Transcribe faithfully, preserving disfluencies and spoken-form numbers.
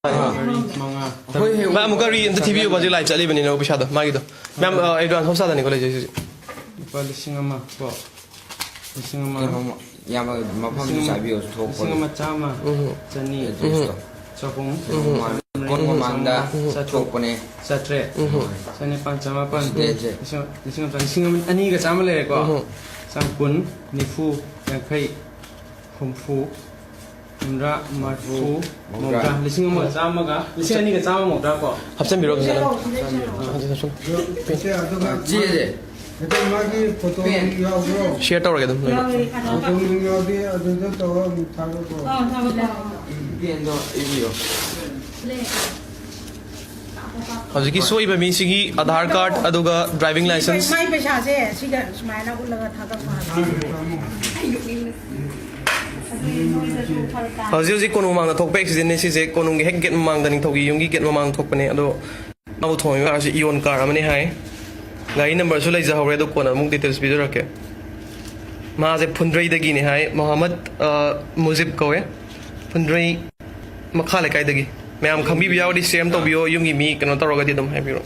ꯃꯔꯤ, ꯃꯉꯥ, ꯇꯔꯨꯛ꯫ ꯃꯥ ꯑꯃꯨꯛꯀ ꯔꯤ ꯑꯝꯇ ꯊꯤꯕꯤꯌꯣ, ꯍꯧꯖꯤꯛ ꯂꯥꯏꯞ ꯆꯠꯂꯤꯕꯅꯤꯅ ꯄꯩꯁꯥꯗꯣ ꯃꯥꯒꯤꯗꯣ꯫ ꯃꯌꯥꯝ ꯑꯦꯗꯚꯥꯟꯁ ꯍꯣꯞ ꯁꯥꯗꯅꯤꯀꯣ ꯂꯩꯖꯩ ꯍꯧꯖꯤꯛ꯫ ꯂꯨꯄꯥ ꯂꯤꯁꯤꯡ ꯑꯃ ꯀꯣ, ꯂꯤꯁꯤꯡ ꯑꯃ꯫ ꯀꯩꯅꯣ, ꯏꯌꯥꯝꯕ, ꯃꯐꯝꯗꯨ ꯂꯤꯁꯤꯡ ꯑꯃ, ꯆꯥꯕꯤꯌꯣ, ꯊꯣꯛꯄꯅꯦ꯫ ꯂꯤꯁꯤꯡ ꯑꯃ ꯆꯥꯃ, ꯎꯝ꯫ ꯆꯅꯤ, ꯑꯦꯗ꯭ꯔꯦꯁꯇꯣ꯫ ꯆꯍꯨꯝ, ꯎꯝ꯫ ꯃꯃꯥꯡ, ꯀꯣꯟ ꯃꯃꯥꯡꯗ ꯆꯥꯝꯃꯉꯥ, ꯆꯥꯇ꯭ꯔꯨꯛ, ꯊꯣꯛꯄꯅꯦ꯫ ꯆꯥꯇ꯭ꯔꯦꯠ, ꯎꯝ꯫ ꯆꯅꯤꯄꯥꯟ, ꯆꯃꯥꯄꯟ, ꯁꯤꯗꯩꯁꯦ꯫ ꯂꯤꯁꯤꯡ, ꯂꯤꯁꯤꯡ ꯑꯃ, ꯂꯤꯁꯤꯡ ꯑꯃ ꯑꯅꯤꯒ ꯆꯥꯝꯃ ꯂꯩꯔꯦꯀꯣ꯫ ꯎꯝ꯫ ꯆꯥꯝ ꯀꯨꯟ, ꯅꯤꯐꯨ, ꯌꯥꯡꯈꯩ, ꯍꯨꯝꯐꯨ, ꯍꯨꯝꯗ꯭ꯔꯥ, ꯃꯔꯐꯨ, ꯃꯧꯗ꯭ꯔꯥ꯫ ꯃꯧꯗ꯭ꯔꯥ꯫ ꯂꯤꯁꯤꯡ ꯑꯃꯒ ꯆꯥꯝꯃꯒ, ꯂꯤꯁꯤꯡ ꯑꯅꯤꯒ ꯆꯥꯝꯃ ꯃꯧꯗ꯭ꯔꯥ ꯀꯣ? ꯍꯥꯞꯆꯤꯟꯕꯤꯔꯣ ꯐꯖꯅ꯫ ꯏꯆꯦꯁꯦ꯫ ꯑꯗꯨꯒ ꯃꯥꯒꯤ ꯐꯣꯇꯣ ꯄꯦꯟ꯫ ꯌꯥꯎꯕ꯭ꯔꯣ? ꯁꯤꯌꯔ ꯇꯧꯔꯒꯦ ꯑꯗꯨꯝ ꯂꯣꯏꯅ꯫ ꯐꯣꯇꯣ ꯌꯥꯎꯗꯦ, ꯑꯗꯨꯗ ꯇꯧꯔꯒ ꯑꯃꯨꯛ ꯊꯥꯔꯛꯑꯣ꯫ ꯄꯦꯟꯗꯣ ꯏꯕꯤꯌꯣ꯫ ꯍꯧꯖꯤꯛꯀꯤ ꯁꯣꯛꯏꯕ ꯃꯤꯁꯤꯒꯤ ꯑꯙꯥꯔ ꯀꯥꯔꯗ ꯑꯗꯨꯒ ꯗ꯭ꯔꯥꯏꯚꯤꯡ ꯂꯥꯏꯁꯦꯟꯁ꯫ ꯃꯥꯏ ꯄꯩꯁꯥꯁꯦ ꯁꯤꯒ ꯁꯨꯃꯥꯏꯅ ꯎꯠꯂꯒ ꯊꯥꯗꯣꯛꯄ ꯍꯥꯏꯕ꯫ ꯍꯧꯖꯤꯛ ꯍꯧꯖꯤꯛ ꯀꯣꯅꯨꯡ ꯃꯃꯥꯡꯗ ꯊꯣꯛꯄ ꯑꯦꯛꯁꯤꯗꯦꯟꯅꯦ ꯁꯤꯁꯦ꯫ ꯀꯣꯅꯨꯡꯒꯤ ꯍꯦꯛ ꯒꯦꯠ ꯃꯃꯥꯡꯗ, ꯅꯤꯡꯊꯧꯒꯤ ꯌꯨꯝꯒꯤ ꯒꯦꯠ ꯃꯃꯥꯡꯗ ꯊꯣꯛꯄꯅꯦ꯫ ꯑꯗꯣ ꯃꯥꯕꯨ ꯊꯣꯡꯉꯤꯕ ꯀꯥꯔꯁꯦ ꯏꯌꯣꯟ ꯀꯥꯔ ꯑꯃꯅꯦ ꯍꯥꯏ꯫ ꯒꯥꯔꯤ ꯅꯝꯕꯔꯁꯨ ꯂꯩꯖꯍꯧꯔꯦ, ꯑꯗꯣ ꯀꯣꯟꯅ ꯑꯃꯨꯛ ꯗꯤꯇꯦꯜꯁ ꯄꯤꯖꯔꯛꯀꯦ꯫ ꯃꯥꯁꯦ ꯐꯨꯟꯗ꯭ꯔꯩꯗꯒꯤꯅꯦ ꯍꯥꯏ, ꯃꯣꯍꯥꯃꯠ, ꯑ, ꯃꯨꯖꯤꯕ ꯀꯧꯋꯦ꯫ ꯐꯨꯟꯗ꯭ꯔꯩ ꯃꯈꯥ ꯂꯩꯀꯥꯏꯗꯒꯤ꯫ ꯃꯌꯥꯝ ꯈꯪꯕꯤꯕ ꯌꯥꯎꯔꯗꯤ ꯁꯤꯌꯔ ꯑꯃ ꯇꯧꯕꯤꯌꯣ, ꯌꯨꯝꯒꯤ ꯃꯤ ꯀꯩꯅꯣ ꯇꯧꯔꯒꯗꯤ ꯑꯗꯨꯝ ꯍꯥꯏꯕꯤꯔꯛꯑꯣ꯫